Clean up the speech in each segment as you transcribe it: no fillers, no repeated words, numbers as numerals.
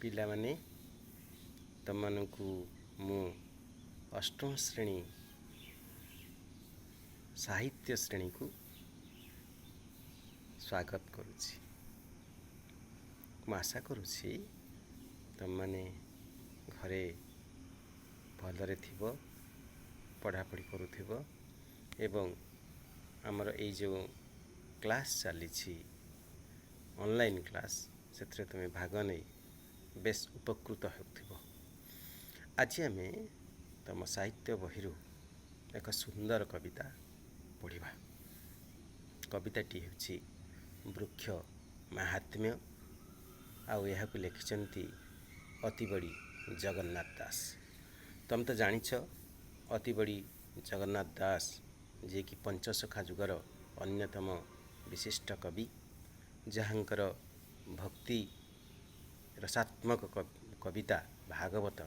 ପିଲାମାନେ, ତୁମମାନଙ୍କୁ ମୁଁ ଅଷ୍ଟମ ଶ୍ରେଣୀ ସାହିତ୍ୟ ଶ୍ରେଣୀକୁ ସ୍ୱାଗତ କରୁଛି। ମୁଁ ଆଶା କରୁଛି ତୁମମାନେ ଘରେ ଭଲରେ ଥିବ, ପଢ଼ାପଢ଼ି କରୁଥିବ ଏବଂ ଆମର ଏଇ ଯେଉଁ କ୍ଲାସ୍ ଚାଲିଛି, ଅନଲାଇନ୍ କ୍ଲାସ୍, ସେଥିରେ ତୁମେ ଭାଗ ନେଇ ବେଶ ଉପକୃତ ହେଉଥିବ। ଆଜି ଆମେ ତୁମ ସାହିତ୍ୟ ବହିରୁ ଏକ ସୁନ୍ଦର କବିତା ପଢ଼ିବା। କବିତାଟି ହେଉଛି ବୃକ୍ଷ ମାହାତ୍ମ୍ୟ ଆଉ ଏହାକୁ ଲେଖିଛନ୍ତି ଅତିବଡ଼ି ଜଗନ୍ନାଥ ଦାସ। ତୁମେ ତ ଜାଣିଛ, ଅତିବଡ଼ି ଜଗନ୍ନାଥ ଦାସ ଯିଏକି ପଞ୍ଚସଖା ଯୁଗର ଅନ୍ୟତମ ବିଶିଷ୍ଟ କବି, ଯାହାଙ୍କର ଭକ୍ତି ରସାତ୍ମକ କବିତା ଭାଗବତ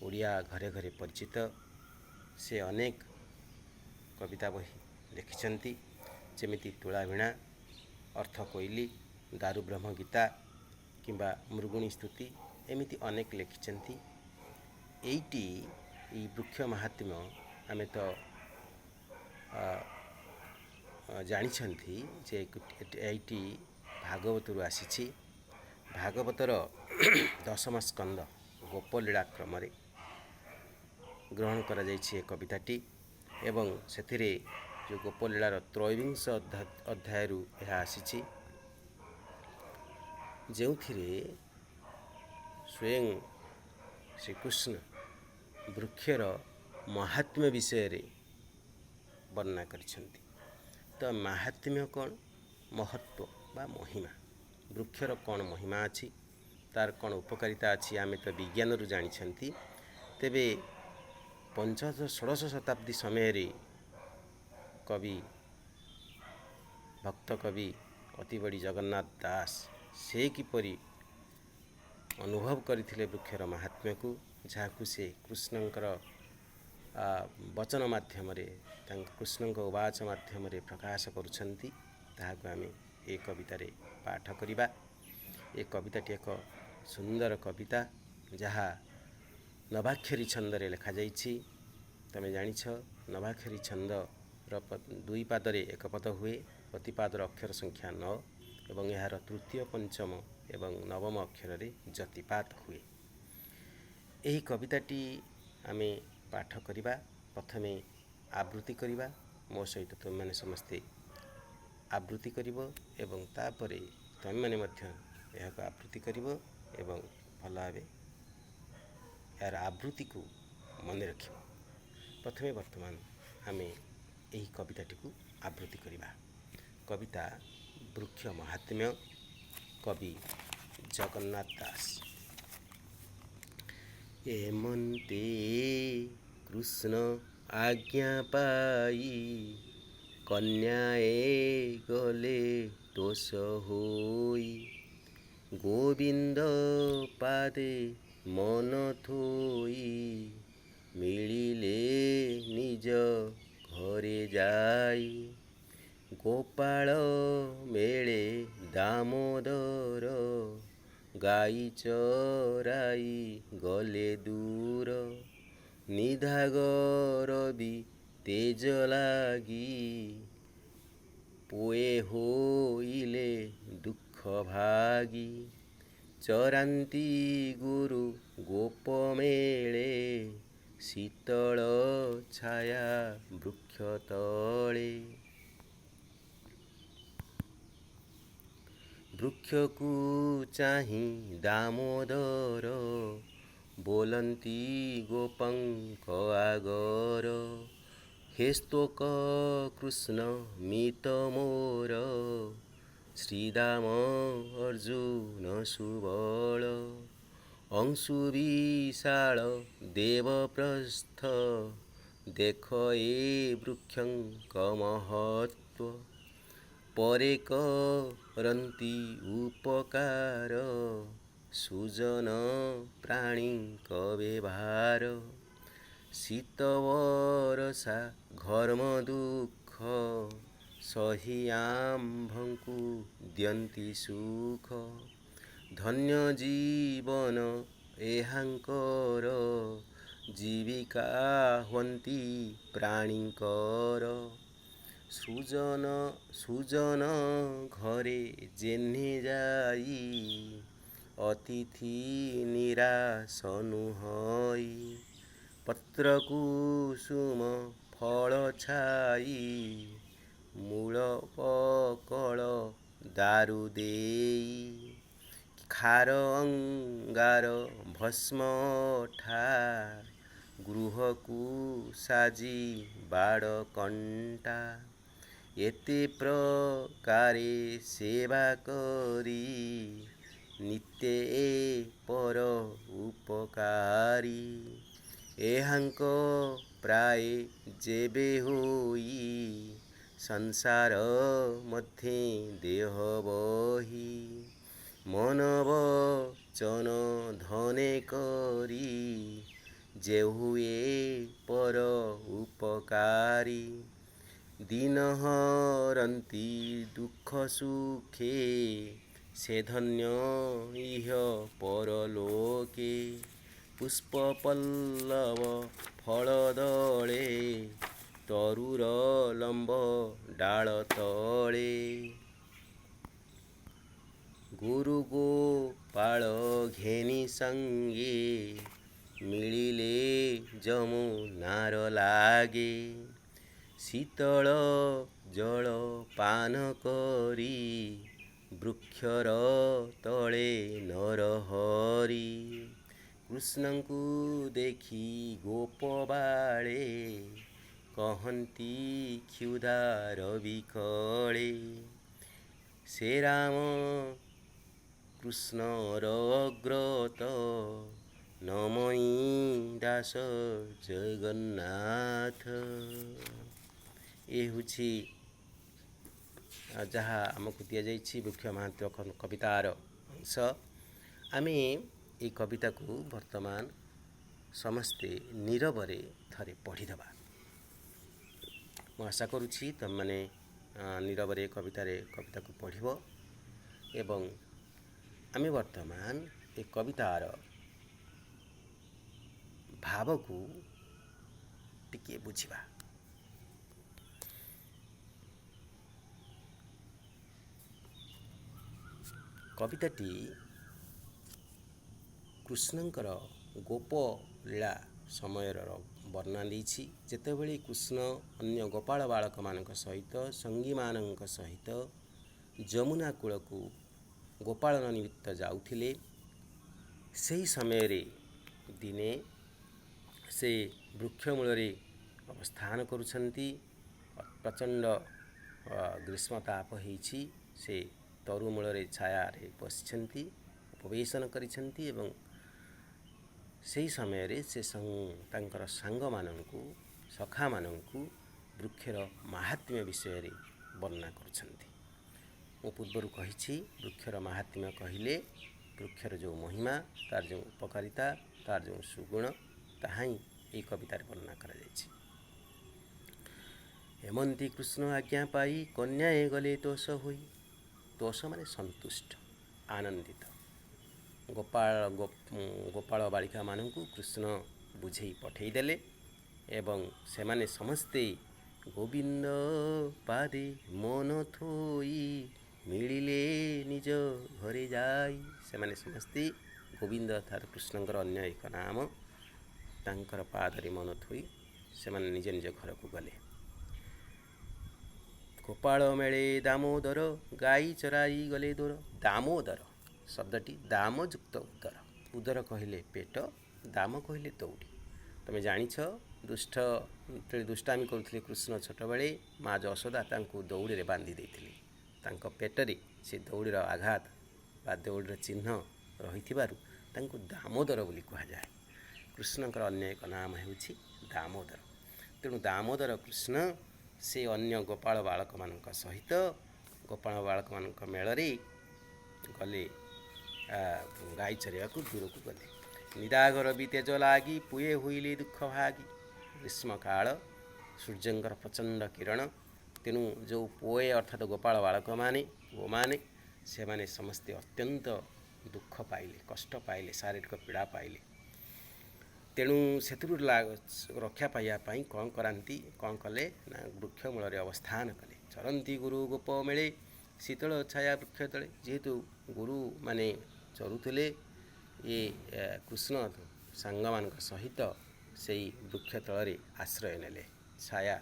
ଓଡ଼ିଆ ଘରେ ଘରେ ପରିଚିତ। ସେ ଅନେକ କବିତା ବହି ଲେଖିଛନ୍ତି, ଯେମିତି ତୁଳାଭିଣା, ଅର୍ଥ କୋଇଲି, ଦାରୁବ୍ରହ୍ମ ଗୀତା କିମ୍ବା ମୃଗୁଣୀ ସ୍ତୁତି, ଏମିତି ଅନେକ ଲେଖିଛନ୍ତି। ଏଇଟି ଏଇ ବୃକ୍ଷ ମାହାତ୍ମ୍ୟ ଆମେ ତ ଜାଣିଛନ୍ତି ଯେ ଏଇଟି ଭାଗବତରୁ ଆସିଛି। ଭାଗବତର ଦଶମ ସ୍କନ୍ଦ ଗୋପଲୀଳା କ୍ରମରେ ଗ୍ରହଣ କରାଯାଇଛି ଏ କବିତାଟି ଏବଂ ସେଥିରେ ଯେଉଁ ଗୋପଲୀଳାର ତ୍ରୟୋବିଂଶ ଅଧ୍ୟାୟରୁ ଏହା ଆସିଛି, ଯେଉଁଥିରେ ସ୍ୱୟଂ ଶ୍ରୀକୃଷ୍ଣ ବୃକ୍ଷର ମହାତ୍ମ୍ୟ ବିଷୟରେ ବର୍ଣ୍ଣନା କରିଛନ୍ତି। ତ ମାହାତ୍ମ୍ୟ କ'ଣ? ମହତ୍ଵ ବା ମହିମା। ବୃକ୍ଷର କ'ଣ ମହିମା ଅଛି, ତାର କ'ଣ ଉପକାରିତା ଅଛି, ଆମେ ତ ବିଜ୍ଞାନରୁ ଜାଣିଛନ୍ତି। ତେବେ ପଞ୍ଚଦଶ ଷୋଡ଼ଶ ଶତାବ୍ଦୀ ସମୟରେ କବି, ଭକ୍ତ କବି ଅତିବଡ଼ି ଜଗନ୍ନାଥ ଦାସ ସେ କିପରି ଅନୁଭବ କରିଥିଲେ ବୃକ୍ଷର ମାହାତ୍ମ୍ୟକୁ, ଯାହାକୁ ସେ କୃଷ୍ଣଙ୍କର ବଚନ ମାଧ୍ୟମରେ, ତାଙ୍କ କୃଷ୍ଣଙ୍କ ଉବାଚ ମାଧ୍ୟମରେ ପ୍ରକାଶ କରୁଛନ୍ତି, ତାହାକୁ ଆମେ ଏ କବିତାରେ ପାଠ କରିବା। ଏ କବିତାଟି ଏକ ସୁନ୍ଦର କବିତା, ଯାହା ନବାକ୍ଷରୀ ଛନ୍ଦରେ ଲେଖାଯାଇଛି। ତୁମେ ଜାଣିଛ, ନବାକ୍ଷରୀ ଛନ୍ଦର ଦୁଇ ପାଦରେ ଏକ ପଦ ହୁଏ, ପ୍ରତିପାଦର ଅକ୍ଷର ସଂଖ୍ୟା 9 ଏବଂ ଏହାର ତୃତୀୟ, ପଞ୍ଚମ ଏବଂ ନବମ ଅକ୍ଷରରେ ଯତିପାତ ହୁଏ। ଏହି କବିତାଟି ଆମେ ପାଠ କରିବା। ପ୍ରଥମେ ଆବୃତ୍ତି କରିବା। ମୋ ସହିତ ତୁମେମାନେ ସମସ୍ତେ ଆବୃତ୍ତି କରିବ ଏବଂ ତାପରେ ତୁମେମାନେ ମଧ୍ୟ ଏହାକୁ ଆବୃତ୍ତି କରିବ ଏବଂ ଭଲ ଭାବେ ଏହାର ଆବୃତ୍ତିକୁ ମନେ ରଖିବ। ପ୍ରଥମେ ବର୍ତ୍ତମାନ ଆମେ ଏହି କବିତାଟିକୁ ଆବୃତ୍ତି କରିବା। କବିତା ବୃକ୍ଷ ମାହାତ୍ମ୍ୟ, କବି ଜଗନ୍ନାଥ ଦାସ। ଏମନ୍ତେ କୃଷ୍ଣ ଆଜ୍ଞା ପାଇ କନ୍ୟାଏ ଗଲେ ତୋଷ ହୋଇ, ଗୋବିନ୍ଦ ପାଦେ ମନ ଥୋଇ ମିଳିଲେ ନିଜ ଘରେ ଯାଇ। ଗୋପାଳ ମେଳେ ଦାମୋଦର ଗାଈ ଚରାଇ ଗଲେ ଦୂର, ନିଦାଘ ରବି ତେଜ ଲାଗି ପୋଏ ହୋଇଲେ ଦୁଃଖ ଭାଗି। ଚରାନ୍ତି ଗୁରୁ ଗୋପ ମେଳେ ଶୀତଳ ଛାୟା ବୃକ୍ଷ ତଳେ। ବୃକ୍ଷକୁ ଚାହିଁ ଦାମୋଦର ବୋଲନ୍ତି ଗୋପଙ୍କ ଆଗର, ହେ ସ୍ତୋକ କୃଷ୍ଣ ମିତ ମୋର, ଶ୍ରୀଦାମ ଅର୍ଜୁନ ସୁବଳ। ଅଂଶୁ ବିଶାଳ ଦେବପ୍ରସ୍ଥ ଦେଖ ଏ ବୃକ୍ଷଙ୍କ ମହତ୍ଵ, ପରେ କରନ୍ତି ଉପକାର ସୁଜନ ପ୍ରାଣୀଙ୍କ ବ୍ୟବହାର। ଶୀତ ବରଷା ଘର୍ମ ଦୁଃଖ ସହି ଆମ୍ଭଙ୍କୁ ଦିଅନ୍ତି ସୁଖ, ଧନ୍ୟ ଜୀବନ ଏହାଙ୍କର, ଜୀବିକା ହୁଅନ୍ତି ପ୍ରାଣୀଙ୍କର। ସୁଜନ ସୁଜନ ଘରେ ଯେହ୍ନେ ଯାଇ, ଅତିଥି ନିରାଶ ନୁହଇ। ପତ୍ର କୁସୁମ ଫଳ ଛାଇ, ମୂଳ ବକଳ ଦାରୁ ଦେଇ। ଖାର ଅଙ୍ଗାର ଭସ୍ମ ଅଠା, ଗୃହକୁ ସାଜି ବାଡ଼ କଣ୍ଟା। ଏତେ ପ୍ରକାରେ ସେବା କରି, ନିତ୍ୟେ ଏ ପର ଉପକାରୀ। ଏହାଙ୍କ ପ୍ରାୟେ ଯେବେ ହୋଇ, ସଂସାର ମଧ୍ୟେ ଦେହ ବହି। ମନ ବଚନ ଧନେ କରି, ଯେ ହୁଏ ପର ଉପକାରୀ। ଦିନ ହରନ୍ତି ଦୁଃଖ ସୁଖେ, ସେ ଧନ୍ୟ ଇହ ପରଲୋକେ। ପୁଷ୍ପ ପଲ୍ଲବ ଫଳ ଦଳେ, ତରୁର ଲମ୍ବ ଡାଳ ତଳେ। ଗୁରୁ ଗୋପାଳ ଘେନି ସଙ୍ଗେ, ମିଳିଲେ ଯମୁନାର ଲାଗେ। ଶୀତଳ ଜଳ ପାନ କରି, ବୃକ୍ଷର ତଳେ ନରହରି। କୃଷ୍ଣଙ୍କୁ ଦେଖି ଗୋପବାଳେ, କହନ୍ତି କ୍ଷୁଧାର ବିକଳେ। ସେ ରାମ କୃଷ୍ଣର ଅଗ୍ରତ, ନମଇ ଦାସ ଜଗନ୍ନାଥ। ଏ ହେଉଛି ଯାହା ଆମକୁ ଦିଆଯାଇଛି ବୃକ୍ଷ ମାହାତ୍ମ୍ୟ କବିତାର ଅଂଶ। ଆମେ ଏଇ କବିତାକୁ ବର୍ତ୍ତମାନ ସମସ୍ତେ ନୀରବରେ ଥରେ ପଢ଼ିଦେବା। ମୁଁ ଆଶା କରୁଛି ତୁମେମାନେ ନୀରବରେ କବିତାକୁ ପଢ଼ିବ ଏବଂ ଆମେ ବର୍ତ୍ତମାନ ଏ କବିତାର ଭାବକୁ ଟିକିଏ ବୁଝିବା। କବିତାଟି କୃଷ୍ଣଙ୍କର ଗୋପ ଲୀଳା ସମୟର ବର୍ଣ୍ଣନା ଦେଇଛି, ଯେତେବେଳେ କୃଷ୍ଣ ଅନ୍ୟ ଗୋପାଳ ବାଳକମାନଙ୍କ ସହିତ, ସଙ୍ଗୀମାନଙ୍କ ସହିତ ଯମୁନା କୂଳକୁ ଗୋପାଳନ ନିମିତ୍ତ ଯାଉଥିଲେ। ସେହି ସମୟରେ ଦିନେ ସେ ବୃକ୍ଷ ମୂଳରେ ଅବସ୍ଥାନ କରୁଛନ୍ତି। ପ୍ରଚଣ୍ଡ ଗ୍ରୀଷ୍ମ ତାପ ହେଇଛି। ସେ ତରୁ ମୂଳରେ ଛାୟାରେ ବସିଛନ୍ତି, ଉପବେଶନ କରିଛନ୍ତି ଏବଂ ସେହି ସମୟରେ ସେ ତାଙ୍କର ସାଙ୍ଗମାନଙ୍କୁ, ସଖାମାନଙ୍କୁ ବୃକ୍ଷର ମାହାତ୍ମ୍ୟ ବିଷୟରେ ବର୍ଣ୍ଣନା କରୁଛନ୍ତି। ମୁଁ ପୂର୍ବରୁ କହିଛି, ବୃକ୍ଷର ମାହାତ୍ମ୍ୟ କହିଲେ ବୃକ୍ଷର ଯେଉଁ ମହିମା, ତାର ଯେଉଁ ଉପକାରିତା, ତାର ଯେଉଁ ସୁଗୁଣ, ତାହା ହିଁ ଏହି କବିତାରେ ବର୍ଣ୍ଣନା କରାଯାଇଛି। ହେମନ୍ତୀ କୃଷ୍ଣ ଆଜ୍ଞା ପାଇ, କନ୍ୟାଏ ଗଲେ ତୋଷ ହୋଇ। ତୋଷ ମାନେ ସନ୍ତୁଷ୍ଟ, ଆନନ୍ଦିତ। ଗୋପାଳ ବାଳିକାମାନଙ୍କୁ କୃଷ୍ଣ ବୁଝେଇ ପଠେଇଦେଲେ ଏବଂ ସେମାନେ ସମସ୍ତେ ଗୋବିନ୍ଦ ପାଦେ ମନ ଥୋଇ, ମିଳିଲେ ନିଜ ଘରେ ଯାଇ। ସେମାନେ ସମସ୍ତେ ଗୋବିନ୍ଦ ଅର୍ଥାତ୍ କୃଷ୍ଣଙ୍କର ଅନ୍ୟ ଏକ ନାମ, ତାଙ୍କର ପାଦରେ ମନ ଥୋଇ ସେମାନେ ନିଜ ନିଜ ଘରକୁ ଗଲେ। ଗୋପାଳ ମେଳେ ଦାମୋଦର, ଗାଈ ଚରାଇ ଗଲେ ଦୂର। ଦାମୋଦର ଶବ୍ଦଟି ଦାମଯୁକ୍ତ ଉଦର। ଉଦର କହିଲେ ପେଟ, ଦାମ କହିଲେ ଦଉଡ଼ି। ତୁମେ ଜାଣିଛ, ଦୁଷ୍ଟ ଯେତେବେଳେ ଦୁଷ୍ଟାମି କରୁଥିଲେ କୃଷ୍ଣ ଛୋଟବେଳେ, ମା ଯଶୋଦା ତାଙ୍କୁ ଦଉଡ଼ିରେ ବାନ୍ଧି ଦେଇଥିଲେ। ତାଙ୍କ ପେଟରେ ସେ ଦଉଡ଼ିର ଆଘାତ ବା ଦଉଡ଼ିର ଚିହ୍ନ ରହିଥିବାରୁ ତାଙ୍କୁ ଦାମୋଦର ବୋଲି କୁହାଯାଏ। କୃଷ୍ଣଙ୍କର ଅନ୍ୟ ଏକ ନାମ ହେଉଛି ଦାମୋଦର। ତେଣୁ ଦାମୋଦର କୃଷ୍ଣ ସେ ଅନ୍ୟ ଗୋପାଳ ବାଳକମାନଙ୍କ ସହିତ ଗୋପାଳ ବାଳକମାନଙ୍କ ମେଳରେ ଗଲେ, ଗାଈ ଚରାଇବାକୁ ଦୂରକୁ ଗଲେ। ନିଦାଘର ବି ତେଜ ଲାଗି, ପୁଏ ହୋଇଲେ ଦୁଃଖ ଭାଗି। ଗ୍ରୀଷ୍ମକାଳ, ସୂର୍ଯ୍ୟଙ୍କର ପ୍ରଚଣ୍ଡ କିରଣ। ତେଣୁ ଯେଉଁ ପୁଏ ଅର୍ଥାତ୍ ଗୋପାଳ ବାଳକମାନେ, ପୁଅମାନେ, ସେମାନେ ସମସ୍ତେ ଅତ୍ୟନ୍ତ ଦୁଃଖ ପାଇଲେ, କଷ୍ଟ ପାଇଲେ, ଶାରୀରିକ ପୀଡ଼ା ପାଇଲେ। ତେଣୁ ସେଥିରୁ ରକ୍ଷା ପାଇବା ପାଇଁ କ'ଣ କରାନ୍ତି, କ'ଣ କଲେ ନା ବୃକ୍ଷ ମୂଳରେ ଅବସ୍ଥାନ କଲେ। ଚରନ୍ତି ଗୁରୁ ଗୋପ ମେଳେ ଶୀତଳ ଛାୟା ବୃକ୍ଷ ତଳେ। ଯେହେତୁ ଗୁରୁମାନେ ଚରୁଥିଲେ, ଏ କୃଷ୍ଣ ସାଙ୍ଗମାନଙ୍କ ସହିତ ସେଇ ବୃକ୍ଷ ତଳରେ ଆଶ୍ରୟ ନେଲେ। ଛାୟା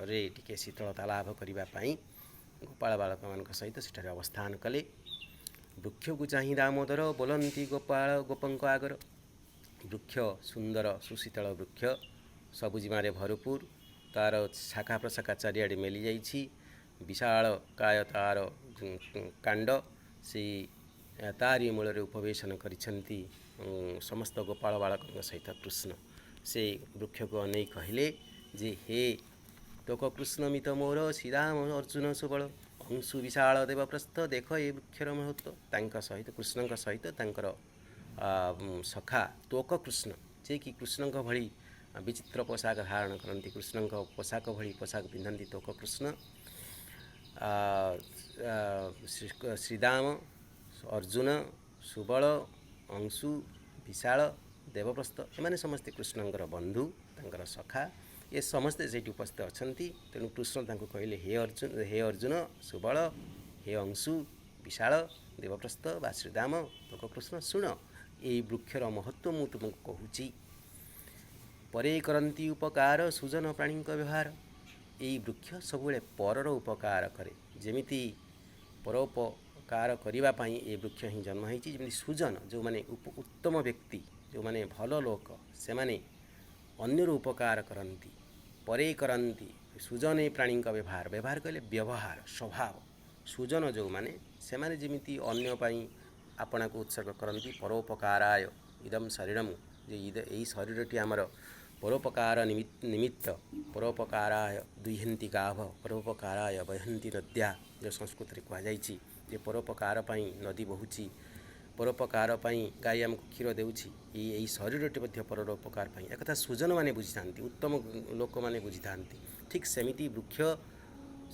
ରେ ଟିକେ ଶୀତଳତା ଲାଭ କରିବା ପାଇଁ ଗୋପାଳ ବାଳକମାନଙ୍କ ସହିତ ସେଠାରେ ଅବସ୍ଥାନ କଲେ। ବୃକ୍ଷକୁ ଚାହିଁ ଦାମୋଦର ବୋଲନ୍ତି ଗୋପାଳ ଗୋପଙ୍କ ଆଗର। ବୃକ୍ଷ ସୁନ୍ଦର ସୁଶୀତଳ ବୃକ୍ଷ, ସବୁଜିମାରେ ଭରପୁର, ତାର ଶାଖା ପ୍ରଶାଖା ଚାରିଆଡ଼େ ମେଲି ଯାଇଛି, ବିଶାଳ କାୟ ତାର କାଣ୍ଡ, ସେଇ ତାରି ମୂଳରେ ଉପବେଶନ କରିଛନ୍ତି ସମସ୍ତ ଗୋପାଳ ବାଳକଙ୍କ ସହିତ କୃଷ୍ଣ। ସେ ବୃକ୍ଷକୁ ଅନେଇ କହିଲେ ଯେ ହେ ତୋକ କୃଷ୍ଣ ମିତ ମୋର ଶ୍ରୀରାମ ଅର୍ଜୁନ ସୁବଳ ଅଂଶୁ ବିଶାଳ ଦେବପ୍ରସ୍ଥ, ଦେଖ ଏ ବୃକ୍ଷର ମହତ୍ଵ। ତାଙ୍କ ସହିତ, କୃଷ୍ଣଙ୍କ ସହିତ ତାଙ୍କର ସଖା ତୋକ କୃଷ୍ଣ, ଯିଏକି କୃଷ୍ଣଙ୍କ ଭଳି ବିଚିତ୍ର ପୋଷାକ ଧାରଣ କରନ୍ତି, କୃଷ୍ଣଙ୍କ ପୋଷାକ ଭଳି ପୋଷାକ ପିନ୍ଧନ୍ତି ତୋକ କୃଷ୍ଣ, ଶ୍ରୀଦାମ, ଅର୍ଜୁନ, ସୁବଳ, ଅଂଶୁ, ବିଶାଳ, ଦେବପ୍ରସ୍ଥ, ଏମାନେ ସମସ୍ତେ କୃଷ୍ଣଙ୍କର ବନ୍ଧୁ, ତାଙ୍କର ସଖା। ଏ ସମସ୍ତେ ସେଇଠି ଉପସ୍ଥିତ ଅଛନ୍ତି। ତେଣୁ କୃଷ୍ଣ ତାଙ୍କୁ କହିଲେ, ହେ ଅର୍ଜୁନ, ହେ ଅର୍ଜୁନ, ସୁବଳ, ହେ ଅଂଶୁ, ବିଶାଳ, ଦେବପ୍ରସ୍ଥ ବା ଶ୍ରୀଦାମ, ତୋକ କୃଷ୍ଣ, ଶୁଣ ଏଇ ବୃକ୍ଷର ମହତ୍ଵ ମୁଁ ତୁମକୁ କହୁଛି। ପରେ କରନ୍ତି ଉପକାର ସୁଜନ ପ୍ରାଣୀଙ୍କ ବ୍ୟବହାର। ଏଇ ବୃକ୍ଷ ସବୁବେଳେ ପରର ଉପକାର କରେ। ଯେମିତି ପରୋପକାର କରିବା ପାଇଁ ଏ ବୃକ୍ଷ ହିଁ ଜନ୍ମ ହେଇଛି। ଯେମିତି ସୁଜନ, ଯେଉଁମାନେ ଉତ୍ତମ ବ୍ୟକ୍ତି, ଯେଉଁମାନେ ଭଲ ଲୋକ, ସେମାନେ ଅନ୍ୟର ଉପକାର କରନ୍ତି, ପରେ କରନ୍ତି ସୁଜନେ ପ୍ରାଣୀଙ୍କ ବ୍ୟବହାର। ବ୍ୟବହାର କହିଲେ ବ୍ୟବହାର, ସ୍ୱଭାବ। ସୁଜନ ଯେଉଁମାନେ, ସେମାନେ ଯେମିତି ଅନ୍ୟ ପାଇଁ ଆପଣାକୁ ଉତ୍ସର୍ଗ କରନ୍ତି, ପରୋପକାରାୟ ଇଦಂ ଶରୀରମ, ଯେ ଏଇ ଶରୀରଟି ଆମର ପରୋପକାର ନିମିତ୍ତ, ପରୋପକାରାୟ ଦୁହ୍ୟନ୍ତି ଗାଭ ପରୋପକାରାୟ ବହନ୍ତି ନଦ୍ୟା, ଯେଉଁ ସଂସ୍କୃତରେ କୁହାଯାଇଛି ଯେ ପରୋପକାର ପାଇଁ ନଦୀ ବହୁଛି, ପରୋପକାର ପାଇଁ ଗାଈ ଆମକୁ କ୍ଷୀର ଦେଉଛି, ଏଇ ଶରୀରଟି ମଧ୍ୟ ପରର ଉପକାର ପାଇଁ। ଏକଥା ସୁଜନମାନେ ବୁଝିଥାନ୍ତି, ଉତ୍ତମ ଲୋକମାନେ ବୁଝିଥାନ୍ତି। ଠିକ୍ ସେମିତି ବୃକ୍ଷ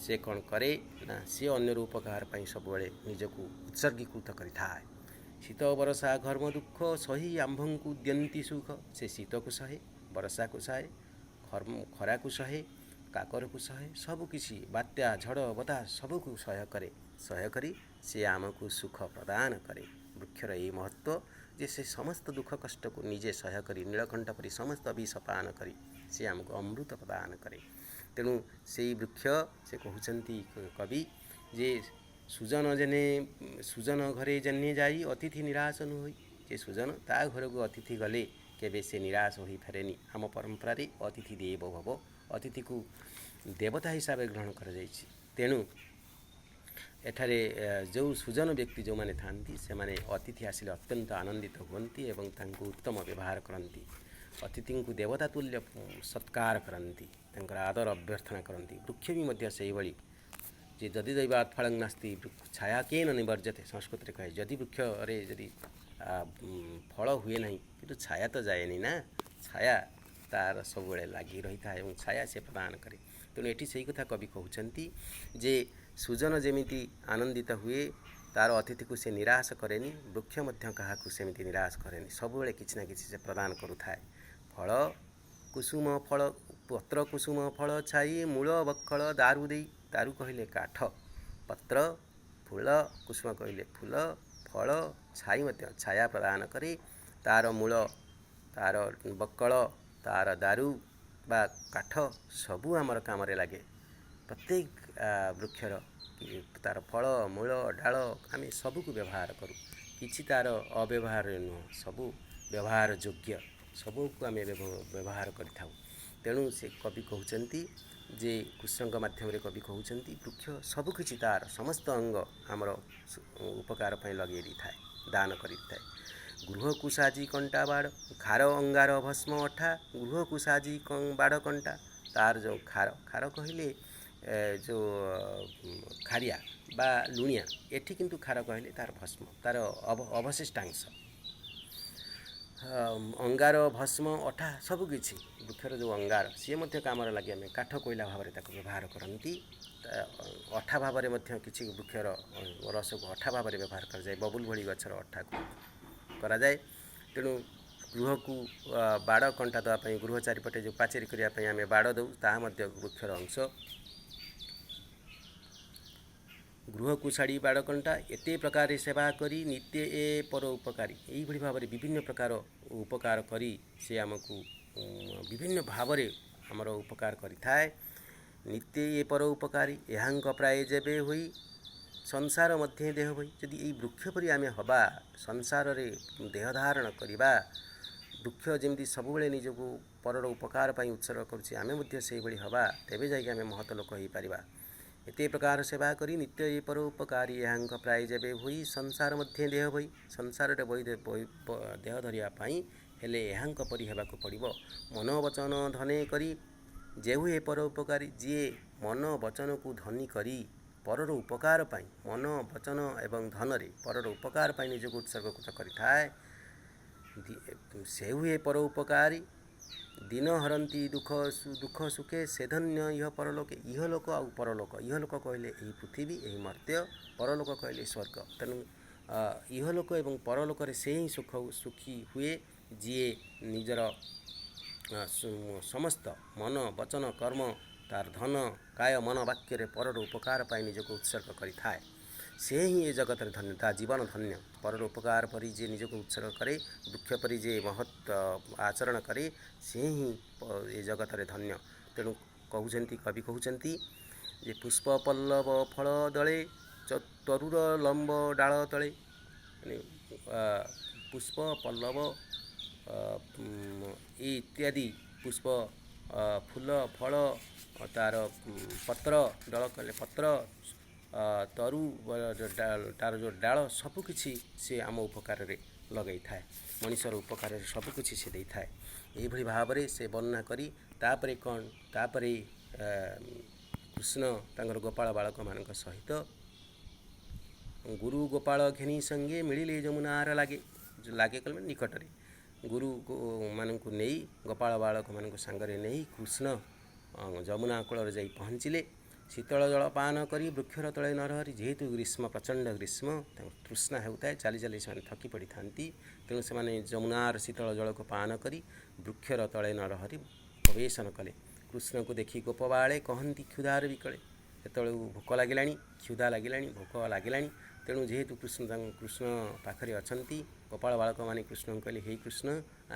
ସେ କ'ଣ କରେ ନା ସିଏ ଅନ୍ୟର ଉପକାର ପାଇଁ ସବୁବେଳେ ନିଜକୁ ଉତ୍ସର୍ଗୀକୃତ କରିଥାଏ। ଶୀତ ବରଷା ଘର୍ମ ଦୁଃଖ ସହି ଆମ୍ଭଙ୍କୁ ଦିଅନ୍ତି ସୁଖ। ସେ ଶୀତକୁ ସହେ, ବର୍ଷାକୁ ସହେ, ଖରାକୁ ସହେ, କାକରକୁ ସହେ, ସବୁକିଛି ବାତ୍ୟା ଝଡ଼ ବତା ସବୁକୁ ସହ୍ୟ କରେ। ସହ୍ୟ କରି ସେ ଆମକୁ ସୁଖ ପ୍ରଦାନ କରେ। ବୃକ୍ଷର ଏଇ ମହତ୍ଵ ଯେ ସେ ସମସ୍ତ ଦୁଃଖ କଷ୍ଟକୁ ନିଜେ ସହ୍ୟ କରି ନୀଳକଣ୍ଠ ପରି ସମସ୍ତ ବିଷ ପାନ କରି ସେ ଆମକୁ ଅମୃତ ପ୍ରଦାନ କରେ। ତେଣୁ ସେଇ ବୃକ୍ଷ ସେ କହୁଛନ୍ତି କବି ଯେ ସୁଜନ ଯେନେ ସୁଜନ ଘରେ ଯେନେ ଯାଇ ଅତିଥି ନିରାଶ ନ ହୋଇ। ଯେ ସୁଜନ ତା ଘରକୁ ଅତିଥି ଗଲେ କେବେ ସେ ନିରାଶ ହୋଇ ଫେରେନି। ଆମ ପରମ୍ପରାରେ ଅତିଥି ଦେବ ଭବ, ଅତିଥିକୁ ଦେବତା ହିସାବରେ ଗ୍ରହଣ କରାଯାଇଛି। ତେଣୁ ଏଠାରେ ଯେଉଁ ସୁଜନ ବ୍ୟକ୍ତି ଯେଉଁମାନେ ଥାଆନ୍ତି, ସେମାନେ ଅତିଥି ଆସିଲେ ଅତ୍ୟନ୍ତ ଆନନ୍ଦିତ ହୁଅନ୍ତି ଏବଂ ତାଙ୍କୁ ଉତ୍ତମ ବ୍ୟବହାର କରନ୍ତି। ଅତିଥିଙ୍କୁ ଦେବତା ତୁଲ୍ୟ ସତ୍କାର କରନ୍ତି, ତାଙ୍କର ଆଦର ଅଭ୍ୟର୍ଥନା କରନ୍ତି। ବୃକ୍ଷ ବି ମଧ୍ୟ ସେଇଭଳି ଯେ ଯଦି ଦୈବାତ୍ ଫଳଂ ନାସ୍ତି ଛାୟା କେନ ନିବର୍ଜତେ, ସଂସ୍କୃତରେ କହେ ଯଦି ବୃକ୍ଷରେ ଯଦି ଫଳ ହୁଏ ନାହିଁ, କିନ୍ତୁ ଛାୟା ତ ଯାଏନି ନା, ଛାୟା ତାର ସବୁବେଳେ ଲାଗି ରହିଥାଏ ଏବଂ ଛାୟା ସେ ପ୍ରଦାନ କରେ। ତେଣୁ ଏଠି ସେଇ କଥା କବି କହୁଛନ୍ତି ଯେ ସୁଜନ ଯେମିତି ଆନନ୍ଦିତ ହୁଏ, ତାର ଅତିଥିକୁ ସେ ନିରାଶ କରେନି, ବୃକ୍ଷ ମଧ୍ୟ କାହାକୁ ସେମିତି ନିରାଶ କରେନି, ସବୁବେଳେ କିଛି ନା କିଛି ସେ ପ୍ରଦାନ କରୁଥାଏ। ଫଳ କୁସୁମ ଫଳ ପତ୍ର କୁସୁମ ଫଳ ଛାଇ ମୂଳ ବକ୍କଳ ଦାରୁ ଦେଇ, ଦାରୁ କହିଲେ କାଠ, ପତ୍ର ଫୁଲ, କୁସୁମ କହିଲେ ଫୁଲ, ଫଳ ଛାଇ ମଧ୍ୟ ଛାୟା ପ୍ରଦାନ କରେ। ତାର ମୂଳ, ତାର ବକ୍କଳ, ତାର ଦାରୁ ବା କାଠ ସବୁ ଆମର କାମରେ ଲାଗେ। ପ୍ରତ୍ୟେକ ବୃକ୍ଷର ତାର ଫଳ ମୂଳ ଡାଳ ଆମେ ସବୁକୁ ବ୍ୟବହାର କରୁ, କିଛି ତାର ଅବ୍ୟବହାର ନୁହଁ, ସବୁ ବ୍ୟବହାର ଯୋଗ୍ୟ, ସବୁକୁ ଆମେ ବ୍ୟବହାର କରିଥାଉ। ତେଣୁ ସେ କବି କହୁଛନ୍ତି ଯେ କୃଷ୍ଣଙ୍କ ମାଧ୍ୟମରେ କବି କହୁଛନ୍ତି ବୃକ୍ଷ ସବୁକିଛି ତାର ସମସ୍ତ ଅଙ୍ଗ ଆମର ଉପକାର ପାଇଁ ଲଗେଇ ଦେଇଥାଏ, ଦାନ କରିଥାଏ। ଗୃହକୁ ସାଜି କଣ୍ଟା ବାଡ଼, ଖାର ଅଙ୍ଗାର ଭସ୍ମ ଅଠା, ଗୃହକୁ ସାଜି ବାଡ଼ କଣ୍ଟା। ତାର ଯେଉଁ ଖାର, ଖାର କହିଲେ ଯେଉଁ ଖାରିଆ ବା ଲୁଣିଆ, ଏଠି କିନ୍ତୁ ଖାର କହିଲେ ତାର ଭସ୍ମ, ତାର ଅବଶିଷ୍ଟାଂଶ। ଅଙ୍ଗାର, ଭସ୍ମ, ଅଠା ସବୁକିଛି। ବୃକ୍ଷର ଯେଉଁ ଅଙ୍ଗାର, ସିଏ ମଧ୍ୟ କାମରେ ଲାଗେ। ଆମେ କାଠ କୋଇଲା ଭାବରେ ତାକୁ ବ୍ୟବହାର କରନ୍ତି। ଅଠା ଭାବରେ ମଧ୍ୟ କିଛି ବୃକ୍ଷର ରସକୁ ଅଠା ଭାବରେ ବ୍ୟବହାର କରାଯାଏ। ବବୁଲ ଭଳି ଗଛର ଅଠାକୁ କରାଯାଏ। ତେଣୁ ଗୃହକୁ ବାଡ଼ କଣ୍ଟା ଦେବା ପାଇଁ, ଗୃହ ଚାରିପଟେ ଯେଉଁ ପାଚେରୀ କରିବା ପାଇଁ ଆମେ ବାଡ଼ ଦେଉ, ତାହା ମଧ୍ୟ ବୃକ୍ଷର ଅଂଶ। ଗୃହକୁ ଛାଡ଼ି ବାଡ଼ କଣ୍ଟା ଏତେ ପ୍ରକାରେ ସେବା କରି ନିତ୍ୟ ଏ ପର ଉପକାରୀ। ଏଇଭଳି ଭାବରେ ବିଭିନ୍ନ ପ୍ରକାର ଉପକାର କରି ସେ ଆମକୁ ବିଭିନ୍ନ ଭାବରେ ଆମର ଉପକାର କରିଥାଏ। ନିତ୍ୟ ଏ ପର ଉପକାରୀ ଏହାଙ୍କ ପ୍ରାୟ ଯେବେ ହୋଇ ସଂସାର ମଧ୍ୟ ଦେହ ହୋଇ। ଯଦି ଏଇ ବୃକ୍ଷ ପରି ଆମେ ହେବା, ସଂସାରରେ ଦେହ ଧାରଣ କରିବା, ବୃକ୍ଷ ଯେମିତି ସବୁବେଳେ ନିଜକୁ ପରର ଉପକାର ପାଇଁ ଉତ୍ସର୍ଗ କରୁଛି, ଆମେ ମଧ୍ୟ ସେଇଭଳି ହେବା, ତେବେ ଯାଇକି ଆମେ ମହତ ଲୋକ ହେଇପାରିବା। ଏତେ ପ୍ରକାର ସେବା କରି ନିତ୍ୟ ଏ ପର ଉପକାରୀ ଏହାଙ୍କ ପ୍ରାୟ ଯେବେ ହୋଇ ସଂସାର ମଧ୍ୟ ଦେହ ହୋଇ। ସଂସାରରେ ଦେହ ଧରିବା ପାଇଁ ହେଲେ ଏହାଙ୍କ ପରି ହେବାକୁ ପଡ଼ିବ। ମନ ବଚନ ଧନେ କରି ଯେହୁ ଏ ପର ଉପକାରୀ। ଯିଏ ମନ ବଚନକୁ ଧନୀ କରି ପରର ଉପକାର ପାଇଁ, ମନ ବଚନ ଏବଂ ଧନରେ ପରର ଉପକାର ପାଇଁ ନିଜକୁ ଉତ୍ସର୍ଗକୃତ କରିଥାଏ, ସେ ହୁଏ ପର ଉପକାରୀ। ଦିନ ହରନ୍ତି ଦୁଃଖ ଦୁଃଖ ସୁଖେ ସେ ଧନ୍ୟ ଇହ ପରଲୋକେ। ଇହଲୋକ ଆଉ ପରଲୋକ। ଇହଲୋକ କହିଲେ ଏହି ପୃଥିବୀ, ଏହି ମର୍ତ୍ତ୍ୟ। ପରଲୋକ କହିଲେ ସ୍ୱର୍ଗ। ତେଣୁ ଇହଲୋକ ଏବଂ ପରଲୋକରେ ସେ ହିଁ ସୁଖୀ ହୁଏ ଯିଏ ନିଜର ସମସ୍ତ ମନ ବଚନ କର୍ମ, ତାର ଧନ, କାୟ ମନ ବାକ୍ୟରେ ପରର ଉପକାର ପାଇଁ ନିଜକୁ ଉତ୍ସର୍ଗ କରିଥାଏ। ସେ ହିଁ ଏ ଜଗତରେ ଧନ୍ୟ, ତା ଜୀବନ ଧନ୍ୟ। ପରର ଉପକାର ପରି ଯିଏ ନିଜକୁ ଉତ୍ସର୍ଗ କରେ, ବୃକ୍ଷ ପରି ଯିଏ ମହତ୍ ଆଚରଣ କରେ, ସେ ହିଁ ଏ ଜଗତରେ ଧନ୍ୟ। ତେଣୁ କହୁଛନ୍ତି, କବି କହୁଛନ୍ତି ଯେ ପୁଷ୍ପ ପଲ୍ଲବ ଫଳ ଦଳେ ତରୁର ଲମ୍ବ ଡାଳ ତଳେ। ମାନେ ପୁଷ୍ପ ପଲ୍ଲବ ଇତ୍ୟାଦି, ପୁଷ୍ପ, ଫୁଲ, ଫଳ, ତାର ପତ୍ର, ଦଳ କହିଲେ ପତ୍ର, ତରୁ, ତାର ଯେଉଁ ଡାଳ, ସବୁକିଛି ସେ ଆମ ଉପକାରରେ ଲଗାଇଥାଏ। ମଣିଷର ଉପକାରରେ ସବୁକିଛି ସେ ଦେଇଥାଏ। ଏଇଭଳି ଭାବରେ ସେ ବର୍ଣ୍ଣନା କରି ତାପରେ କ'ଣ, ତାପରେ କୃଷ୍ଣ ତାଙ୍କର ଗୋପାଳ ବାଳକମାନଙ୍କ ସହିତ ଗୁରୁ ଗୋପାଳ ଘେନି ସଙ୍ଗେ ମିଳିଲେ ଯମୁନାର ଲାଗେ। ଲାଗେ କହିଲେ ନିକଟରେ। ଗୁରୁ ମାନଙ୍କୁ ନେଇ, ଗୋପାଳ ବାଳକମାନଙ୍କୁ ସାଙ୍ଗରେ ନେଇ କୃଷ୍ଣ ଯମୁନା କୂଳରେ ଯାଇ ପହଞ୍ଚିଲେ। ଶୀତଳ ଜଳ ପାନ କରି ବୃକ୍ଷର ତଳେ ନରହରି। ଯେହେତୁ ଗ୍ରୀଷ୍ମ, ପ୍ରଚଣ୍ଡ ଗ୍ରୀଷ୍ମ, ତାଙ୍କୁ ତୃଷ୍ଣା ହେଉଥାଏ, ଚାଲି ଚାଲି ସେମାନେ ଥକି ପଡ଼ିଥାନ୍ତି। ତେଣୁ ସେମାନେ ଯମୁନାର ଶୀତଳ ଜଳକୁ ପାନ କରି ବୃକ୍ଷର ତଳେ ନରହରି ଉପବେଶନ କଲେ। କୃଷ୍ଣକୁ ଦେଖି ଗୋପବାଳେ କହନ୍ତି କ୍ଷୁଧାର ବିକଳେ। ସେତେବେଳକୁ ଭୋକ ଲାଗିଲାଣି, କ୍ଷୁଧା ଲାଗିଲାଣି, ଭୋକ ଲାଗିଲାଣି। ତେଣୁ ଯେହେତୁ କୃଷ୍ଣ ତାଙ୍କ କୃଷ୍ଣ ପାଖରେ ଅଛନ୍ତି, ଗୋପାଳ ବାଳକମାନେ କୃଷ୍ଣଙ୍କୁ କହିଲେ, ହେଇ କୃଷ୍ଣ,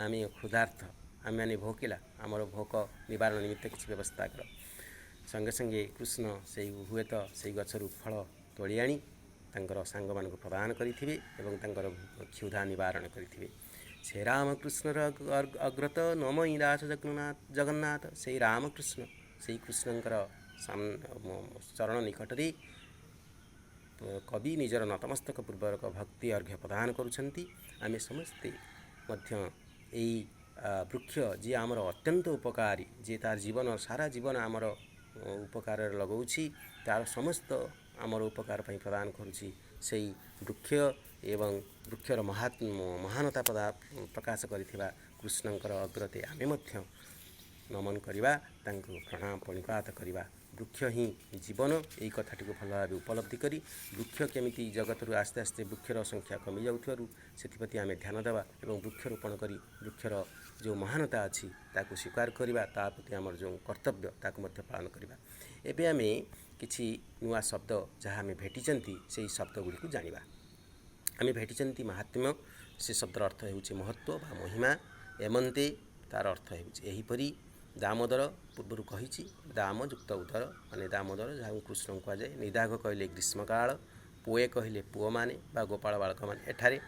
ଆମେ କ୍ଷୁଧାର୍ଥ, ଆମେମାନେ ଭୋକିଲା, ଆମର ଭୋକ ନିବାରଣ ନିମିତ୍ତ କିଛି ବ୍ୟବସ୍ଥା କର। ସଙ୍ଗେ ସଙ୍ଗେ କୃଷ୍ଣ ସେଇ ହୁଏତ ସେଇ ଗଛରୁ ଫଳ ତୋଳି ଆଣି ତାଙ୍କର ସାଙ୍ଗମାନଙ୍କୁ ପ୍ରଦାନ କରିଥିବେ ଏବଂ ତାଙ୍କର କ୍ଷୁଧା ନିବାରଣ କରିଥିବେ। ସେ ରାମକୃଷ୍ଣର ଅଗ୍ରତ ନମଇ ଦାସ ଜଗନ୍ନାଥ। ଜଗନ୍ନାଥ ସେଇ ରାମକୃଷ୍ଣ, ସେଇ କୃଷ୍ଣଙ୍କର ଚରଣ ନିକଟରେ କବି ନିଜର ନତମସ୍ତକ ପୂର୍ବକ ଭକ୍ତି ଅର୍ଘ୍ୟ ପ୍ରଦାନ କରୁଛନ୍ତି। ଆମେ ସମସ୍ତେ ମଧ୍ୟ ଏଇ ବୃକ୍ଷ, ଯିଏ ଆମର ଅତ୍ୟନ୍ତ ଉପକାରୀ, ଯିଏ ତାର ଜୀବନ, ସାରା ଜୀବନ ଆମର ଉପକାରରେ ଲଗାଉଛି, ତାର ସମସ୍ତ ଆମର ଉପକାର ପାଇଁ ପ୍ରଦାନ କରୁଛି, ସେଇ ବୃକ୍ଷ ଏବଂ ବୃକ୍ଷର ମହାନତା ପ୍ରକାଶ କରିଥିବା କୃଷ୍ଣଙ୍କର ଅଗ୍ରତେ ଆମେ ମଧ୍ୟ ନମନ କରିବା, ତାଙ୍କୁ ପ୍ରଣାମ ପ୍ରଣିପାତ କରିବା। ବୃକ୍ଷ ହିଁ ଜୀବନ, ଏଇ କଥାଟିକୁ ଭଲ ଭାବେ ଉପଲବ୍ଧି କରି ବୃକ୍ଷ କେମିତି ଜଗତରୁ ଆସ୍ତେ ଆସ୍ତେ ବୃକ୍ଷର ସଂଖ୍ୟା କମିଯାଉଥିବାରୁ ସେଥିପ୍ରତି ଆମେ ଧ୍ୟାନ ଦେବା ଏବଂ ବୃକ୍ଷରୋପଣ କରି ବୃକ୍ଷର ଯେଉଁ ମହାନତା ଅଛି ତାକୁ ସ୍ୱୀକାର କରିବା, ତା ପ୍ରତି ଆମର ଯେଉଁ କର୍ତ୍ତବ୍ୟ ତାକୁ ମଧ୍ୟ ପାଳନ କରିବା। ଏବେ ଆମେ କିଛି ନୂଆ ଶବ୍ଦ ଯାହା ଆମେ ଭେଟିଛନ୍ତି, ସେଇ ଶବ୍ଦ ଗୁଡ଼ିକୁ ଜାଣିବା। ଆମେ ଭେଟିଛନ୍ତି ମାହାତ୍ମ୍ୟ, ସେ ଶବ୍ଦର ଅର୍ଥ ହେଉଛି ମହତ୍ତ୍ୱ ବା ମହିମା। ଏମନ୍ତେ, ତାର ଅର୍ଥ ହେଉଛି ଏହିପରି। ଦାମୋଦର, ପୂର୍ବରୁ କହିଛି, ଦାମ ଯୁକ୍ତ ଉଦର ମାନେ ଦାମୋଦର, ଯାହାକୁ କୃଷ୍ଣଙ୍କୁ କୁହାଯାଏ। ନିଦାଘ କହିଲେ ଗ୍ରୀଷ୍ମକାଳ। ପୁଏ କହିଲେ ପୁଅମାନେ ବା ଗୋପାଳ ବାଳକମାନେ ଏଠାରେ।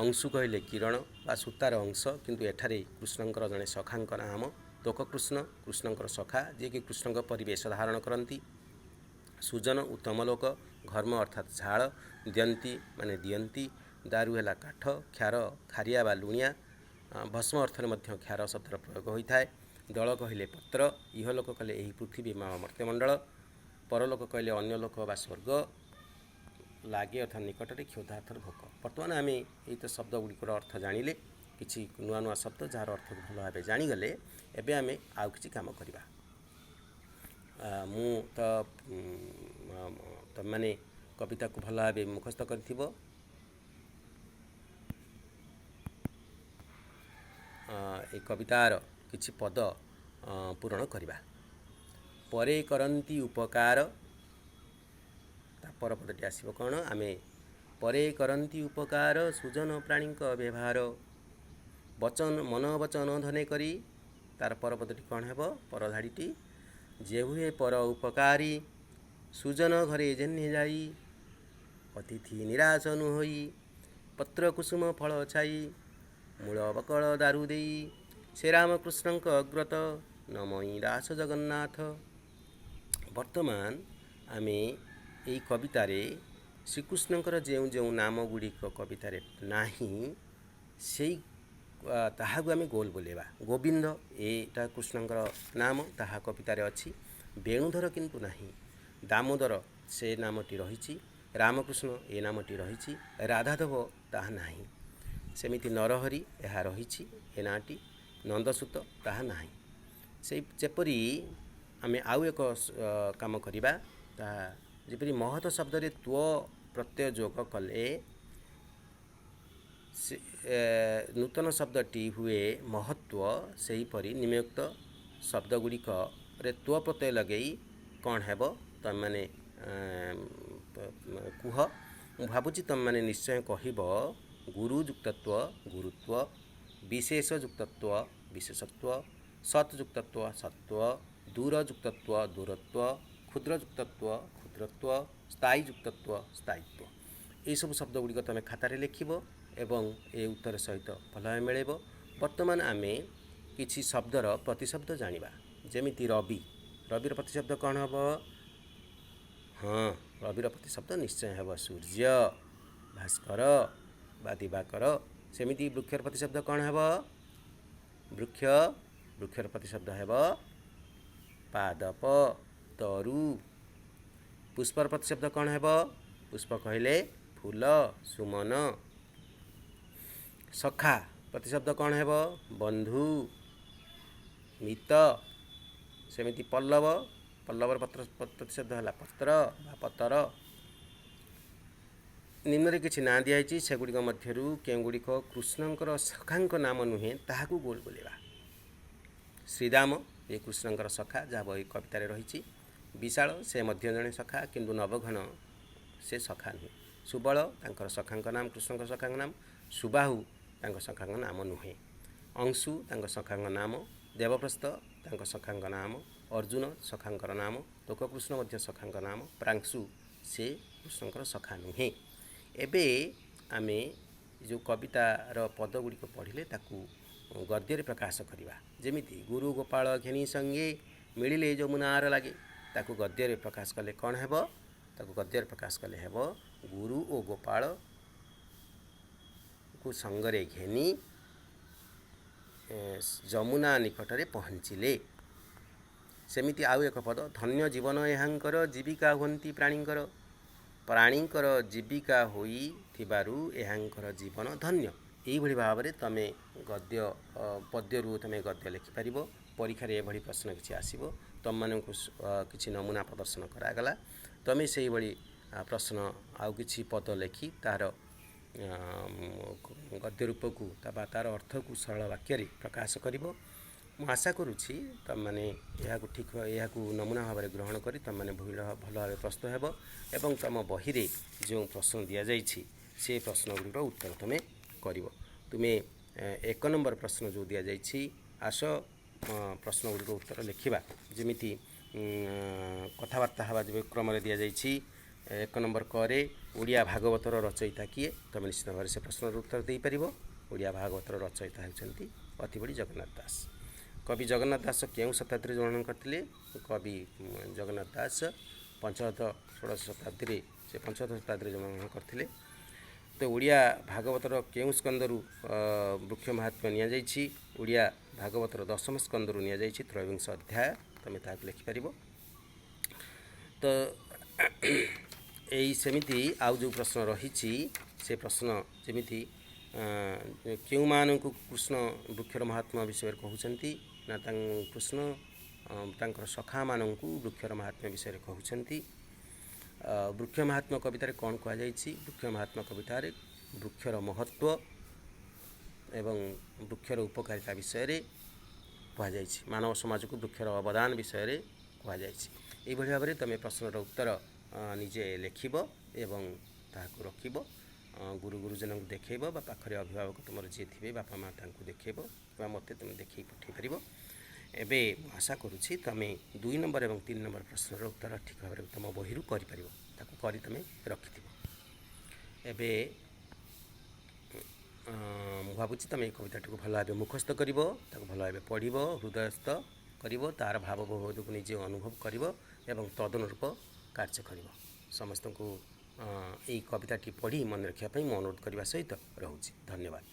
ଅଂଶୁ କହିଲେ କିରଣ ବା ସୂତାର ଅଂଶ, କିନ୍ତୁ ଏଠାରେ କୃଷ୍ଣଙ୍କର ଜଣେ ସଖାଙ୍କ ନାମ ତୋକକୃଷ୍ଣ, କୃଷ୍ଣଙ୍କର ସଖା, ଯିଏକି କୃଷ୍ଣଙ୍କ ପରିବେଶ ଧାରଣ କରନ୍ତି। ସୁଜନ ଉତ୍ତମ ଲୋକ। ଘର୍ମ ଅର୍ଥାତ୍ ଝାଳ। ଦ୍ୟନ୍ତି ମାନେ ଦିଅନ୍ତି। ଦାରୁ ହେଲା କାଠ। କ୍ଷାର ଖାରିଆ ବା ଲୁଣିଆ। ଭସ୍ମ ଅର୍ଥରେ ମଧ୍ୟ କ୍ଷାର ଶବ୍ଦର ପ୍ରୟୋଗ ହୋଇଥାଏ। ଦଳ କହିଲେ ପତ୍ର। ଇହଲୋକ କହିଲେ ଏହି ପୃଥିବୀ ମା ମର୍ତ୍ତ୍ୟମଣ୍ଡଳ। ପରଲୋକ କହିଲେ ଅନ୍ୟ ଲୋକ ବା ସ୍ୱର୍ଗ। ଲାଗେ ଅର୍ଥାତ୍ ନିକଟରେ। କ୍ଷୁଧାର୍ଥର ଭୋକ। ବର୍ତ୍ତମାନ ଆମେ ଏଇ ତ ଶବ୍ଦ ଗୁଡ଼ିକର ଅର୍ଥ ଜାଣିଲେ। କିଛି ନୂଆ ନୂଆ ଶବ୍ଦ ଯାହାର ଅର୍ଥକୁ ଭଲ ଭାବେ ଜାଣିଗଲେ, ଏବେ ଆମେ ଆଉ କିଛି କାମ କରିବା। ମୁଁ ତ ତୁମେମାନେ କବିତାକୁ ଭଲ ଭାବେ ମୁଖସ୍ଥ କରିଥିବ। ଏ କବିତାର କିଛି ପଦ ପୂରଣ କରିବା। ପରେ କରନ୍ତି ଉପକାର, ତା ପର ପଦଟି ଆସିବ କ'ଣ? ଆମେ ପରେ କରନ୍ତି ଉପକାର ସୁଜନ ପ୍ରାଣୀଙ୍କ ବ୍ୟବହାର, ବଚନ ମନ ବଚନ ଧନେ କରି। ତାର ପର ପଦଟି କ'ଣ ହେବ? ପର ଧାଡ଼ିଟି, ଯେ ହୁଏ ପର ଉପକାରୀ ସୁଜନ ଘରେ ଯେହ୍ନେ ଯାଇ, ଅତିଥି ନିରାଶ ନୁ ହୋଇ ପତ୍ର କୁସୁମ ଫଳ ଛାଇ, ମୂଳ ବକଳ ଦାରୁ ଦେଇ, ସେ ରାମକୃଷ୍ଣଙ୍କ ଅଗ୍ରତ ନମଇ ଦାସ ଜଗନ୍ନାଥ। ବର୍ତ୍ତମାନ ଆମେ ଏଇ କବିତାରେ ଶ୍ରୀକୃଷ୍ଣଙ୍କର ଯେଉଁ ଯେଉଁ ନାମ ଗୁଡ଼ିକ କବିତାରେ ନାହିଁ, ସେଇ ତାହାକୁ ଆମେ ଗୋଲ ବୁଲେଇବା। ଗୋବିନ୍ଦ, ଏଇଟା କୃଷ୍ଣଙ୍କର ନାମ, ତାହା କବିତାରେ ଅଛି। ବେଣୁଧର କିନ୍ତୁ ନାହିଁ। ଦାମୋଦର, ସେ ନାମଟି ରହିଛି। ରାମକୃଷ୍ଣ, ଏ ନାମଟି ରହିଛି। ରାଧାଧବ, ତାହା ନାହିଁ। ସେମିତି ନରହରି, ଏହା ରହିଛି ଏ ନାଁଟି। ନନ୍ଦସୁତ, ତାହା ନାହିଁ। ସେଇ ଯେପରି ଆମେ ଆଉ ଏକ କାମ କରିବା, ତାହା ଯେପରି ମହତ ଶବ୍ଦରେ ତ୍ୱ ପ୍ରତ୍ୟୟ ଯୋଗ କଲେ ସେ ନୂତନ ଶବ୍ଦଟି ହୁଏ ମହତ୍ତ୍ୱ, ସେହିପରି ନିମ୍ନୋକ୍ତ ଶବ୍ଦ ଗୁଡ଼ିକରେ ତ୍ୱ ପ୍ରତ୍ୟୟ ଲଗେଇ କ'ଣ ହେବ, ତୁମେମାନେ କୁହ। ମୁଁ ଭାବୁଛି ତୁମେମାନେ ନିଶ୍ଚୟ କହିବ। ଗୁରୁ ଯୁକ୍ତତ୍ୱ ଗୁରୁତ୍ୱ, ବିଶେଷ ଯୁକ୍ତତ୍ୱ ବିଶେଷତ୍ୱ, ସତ୍ ଯୁକ୍ତତ୍ୱ ସତ୍ତ୍ୱ, ଦୂର ଯୁକ୍ତତ୍ୱ ଦୂରତ୍ୱ, କ୍ଷୁଦ୍ର ଯୁକ୍ତତ୍ୱ କ୍ଷୁଦ୍ରତ୍ୱ, ସ୍ଥାୟୀ ଯୁକ୍ତତ୍ୱ ସ୍ଥାୟିତ୍ୱ। ଏହିସବୁ ଶବ୍ଦ ଗୁଡ଼ିକ ତୁମେ ଖାତାରେ ଲେଖିବ ଏବଂ ଏ ଉତ୍ତର ସହିତ ଭଲ ଭାବେ ମିଳାଇବ। ବର୍ତ୍ତମାନ ଆମେ କିଛି ଶବ୍ଦର ପ୍ରତିଶବ୍ଦ ଜାଣିବା। ଯେମିତି ରବି, ରବିର ପ୍ରତିଶବ୍ଦ କ'ଣ ହେବ? ହଁ, ରବିର ପ୍ରତିଶବ୍ଦ ନିଶ୍ଚୟ ହେବ ସୂର୍ଯ୍ୟ, ଭାସ୍କର ବା ଦିବାକର। ସେମିତି ବୃକ୍ଷର ପ୍ରତିଶବ୍ଦ କ'ଣ ହେବ? ବୃକ୍ଷ, ବୃକ୍ଷର ପ୍ରତିଶବ୍ଦ ହେବ ପାଦପ, ତରୁ। ପୁଷ୍ପର ପ୍ରତିଶବ୍ଦ କ'ଣ ହେବ? ପୁଷ୍ପ କହିଲେ ଫୁଲ, ସୁମନ। ସଖା ପ୍ରତିଶବ୍ଦ କ'ଣ ହେବ? ବନ୍ଧୁ, ମିତ। ସେମିତି ପଲ୍ଲବ, ପଲ୍ଲବର ପତ୍ର ପ୍ରତିଶବ୍ଦ ହେଲା ପତ୍ର ବା ପତର। ନିମ୍ନରେ କିଛି ନାଁ ଦିଆଯାଇଛି, ସେଗୁଡ଼ିକ ମଧ୍ୟରୁ କେଉଁଗୁଡ଼ିକ କୃଷ୍ଣଙ୍କର ସଖାଙ୍କ ନାମ ନୁହେଁ, ତାହାକୁ ଗୋଲ ବୁଲେଇବା। ଶ୍ରୀରାମ, ଏ କୃଷ୍ଣଙ୍କର ସଖା, ଯାହା ବହି କବିତାରେ ରହିଛି। ବିଶାଳ, ସେ ମଧ୍ୟ ଜଣେ ସଖା, କିନ୍ତୁ ନବଘନ ସେ ସଖା ନୁହେଁ। ସୁବଳ ତାଙ୍କର ସଖାଙ୍କ ନାମ, କୃଷ୍ଣଙ୍କ ସଖାଙ୍କ ନାମ। ସୁବାହୁ ତାଙ୍କ ସଖାଙ୍କ ନାମ ନୁହେଁ। ଅଂଶୁ ତାଙ୍କ ସଖାଙ୍କ ନାମ। ଦେବପ୍ରସ୍ଥ ତାଙ୍କ ସଖାଙ୍କ ନାମ। ଅର୍ଜୁନ ସଖାଙ୍କର ନାମ। ଲୋକକୃଷ୍ଣ ମଧ୍ୟ ସଖାଙ୍କ ନାମ। ପ୍ରାଂଶୁ ସେ କୃଷ୍ଣଙ୍କର ସଖା ନୁହେଁ। ଏବେ ଆମେ ଯେଉଁ କବିତାର ପଦ ଗୁଡ଼ିକ ପଢ଼ିଲେ, ତାକୁ ଗଦ୍ୟରେ ପ୍ରକାଶ କରିବା। ଯେମିତି ଗୁରୁ ଗୋପାଳ ଘେନି ସଙ୍ଗେ ମିଳିଲେ ଯମୁନାର ଲାଗେ, ତାକୁ ଗଦ୍ୟରେ ପ୍ରକାଶ କଲେ କ'ଣ ହେବ? ତାକୁ ଗଦ୍ୟରେ ପ୍ରକାଶ କଲେ ହେବ, ଗୁରୁ ଓ ଗୋପାଳକୁ ସଙ୍ଗରେ ଘେନି ଯମୁନା ନିକଟରେ ପହଞ୍ଚିଲେ। ସେମିତି ଆଉ ଏକ ପଦ, ଧନ୍ୟ ଜୀବନ ଏହାଙ୍କର ଜୀବିକା ହୁଅନ୍ତି ପ୍ରାଣୀଙ୍କର। ପ୍ରାଣୀଙ୍କର ଜୀବିକା ହୋଇଥିବାରୁ ଏହାଙ୍କର ଜୀବନ ଧନ୍ୟ। ଏଇଭଳି ଭାବରେ ତୁମେ ଗଦ୍ୟ, ପଦ୍ୟରୁ ତୁମେ ଗଦ୍ୟ ଲେଖିପାରିବ। ପରୀକ୍ଷାରେ ଏଭଳି ପ୍ରଶ୍ନ କିଛି ଆସିବ। ତୁମମାନଙ୍କୁ କିଛି ନମୁନା ପ୍ରଦର୍ଶନ କରାଗଲା। ତୁମେ ସେଇଭଳି ପ୍ରଶ୍ନ ଆଉ କିଛି ପଦ ଲେଖି ତା'ର ଗଦ୍ୟ ରୂପକୁ ବା ତା'ର ଅର୍ଥକୁ ସରଳ ବାକ୍ୟରେ ପ୍ରକାଶ କରିବ। ମୁଁ ଆଶା କରୁଛି ତୁମେମାନେ ଏହାକୁ ଠିକ୍, ଏହାକୁ ନମୁନା ଭାବରେ ଗ୍ରହଣ କରି ତୁମେମାନେ ଭଲ ଭାବେ ପ୍ରସ୍ତୁତ ହେବ ଏବଂ ତୁମ ବହିରେ ଯେଉଁ ପ୍ରଶ୍ନ ଦିଆଯାଇଛି, ସେ ପ୍ରଶ୍ନ ଗୁଡ଼ିକର ଉତ୍ତର ତୁମେ କରିବ। ତୁମେ 1 ନମ୍ବର ପ୍ରଶ୍ନ ଯେଉଁ ଦିଆଯାଇଛି, ଆସ ପ୍ରଶ୍ନ ଗୁଡ଼ିକ ଉତ୍ତର ଲେଖିବା। ଯେମିତି କଥାବାର୍ତ୍ତା ହେବା ଯେଉଁ କ୍ରମରେ ଦିଆଯାଇଛି, 1 ନମ୍ବର କରେ, ଓଡ଼ିଆ ଭାଗବତର ରଚୟିତା କିଏ? ତୁମେ ନିଶ୍ଚିତ ଭାବରେ ସେ ପ୍ରଶ୍ନର ଉତ୍ତର ଦେଇପାରିବ। ଓଡ଼ିଆ ଭାଗବତର ରଚୟିତା ହେଉଛନ୍ତି ଅତିବଡ଼ି ଜଗନ୍ନାଥ ଦାସ। କବି ଜଗନ୍ନାଥ ଦାସ କେଉଁ ଶତାବ୍ଦୀରେ ଜନ୍ମଗ୍ରହଣ କରିଥିଲେ? କବି ଜଗନ୍ନାଥ ଦାସ ପଞ୍ଚଦଶ ଷୋଡ଼ଶ ଶତାବ୍ଦୀରେ, ସେ ପଞ୍ଚଦଶ ଶତାବ୍ଦୀରେ ଜନ୍ମଗ୍ରହଣ କରିଥିଲେ। ତ ଓଡ଼ିଆ ଭାଗବତର କେଉଁ ସ୍କନ୍ଧରୁ ବୃକ୍ଷ ମାହାତ୍ମ୍ୟ ନିଆଯାଇଛି? ଓଡ଼ିଆ ଭାଗବତର ଦଶମ ସ୍କନ୍ଧରୁ ନିଆଯାଇଛି, ତ୍ରୟୋବିଂଶ ଅଧ୍ୟାୟ। ତୁମେ ତାହାକୁ ଲେଖିପାରିବ। ତ ଏଇ ସେମିତି ଆଉ ଯେଉଁ ପ୍ରଶ୍ନ ରହିଛି, ସେ ପ୍ରଶ୍ନ ଯେମିତି କେଉଁମାନଙ୍କୁ କୃଷ୍ଣ ବୃକ୍ଷର ମହାତ୍ମ୍ୟ ବିଷୟରେ କହୁଛନ୍ତି ନା, କୃଷ୍ଣ ତାଙ୍କର ସଖାମାନଙ୍କୁ ବୃକ୍ଷର ମହାତ୍ମ୍ୟ ବିଷୟରେ କହୁଛନ୍ତି। ବୃକ୍ଷ ମହାତ୍ମ୍ୟ କବିତାରେ କ'ଣ କୁହାଯାଇଛି? ବୃକ୍ଷ ମହାତ୍ମ୍ୟ କବିତାରେ ବୃକ୍ଷର ମହତ୍ତ୍ୱ ଏବଂ ବୃକ୍ଷର ଉପକାରିତା ବିଷୟରେ କୁହାଯାଇଛି। ମାନବ ସମାଜକୁ ବୃକ୍ଷର ଅବଦାନ ବିଷୟରେ କୁହାଯାଇଛି। ଏଇଭଳି ଭାବରେ ତୁମେ ପ୍ରଶ୍ନର ଉତ୍ତର ନିଜେ ଲେଖିବ ଏବଂ ତାହାକୁ ରଖିବ, ଗୁରୁ ଗୁରୁଜନଙ୍କୁ ଦେଖାଇବ ବା ପାଖରେ ଅଭିଭାବକ ତୁମର ଯିଏ ଥିବେ, ବାପା ମା, ତାଙ୍କୁ ଦେଖାଇବ କିମ୍ବା ମୋତେ ତୁମେ ଦେଖାଇ ପଠାଇ ପାରିବ। ଏବେ ମୁଁ ଆଶା କରୁଛି ତୁମେ 2 ନମ୍ବର ଏବଂ 3 ନମ୍ବର ପ୍ରଶ୍ନର ଉତ୍ତର ଠିକ୍ ଭାବରେ ତୁମ ବହିରୁ କରିପାରିବ। ତାକୁ କରି ତୁମେ ରଖିଥିବ। ଏବେ ମୁଁ ଭାବୁଛି ତୁମେ ଏଇ କବିତାଟିକୁ ଭଲ ଭାବେ ମୁଖସ୍ଥ କରିବ, ତାକୁ ଭଲ ଭାବେ ପଢ଼ିବ, ହୃଦୟସ୍ଥ କରିବ, ତା'ର ଭାବବୋଧକୁ ନିଜେ ଅନୁଭବ କରିବ ଏବଂ ତଦନୁରୂପ କାର୍ଯ୍ୟ କରିବ। ସମସ୍ତଙ୍କୁ ଏଇ କବିତାଟି ପଢ଼ି ମନେ ରଖିବା ପାଇଁ ମୁଁ ଅନୁରୋଧ କରିବା ସହିତ ରହୁଛି। ଧନ୍ୟବାଦ।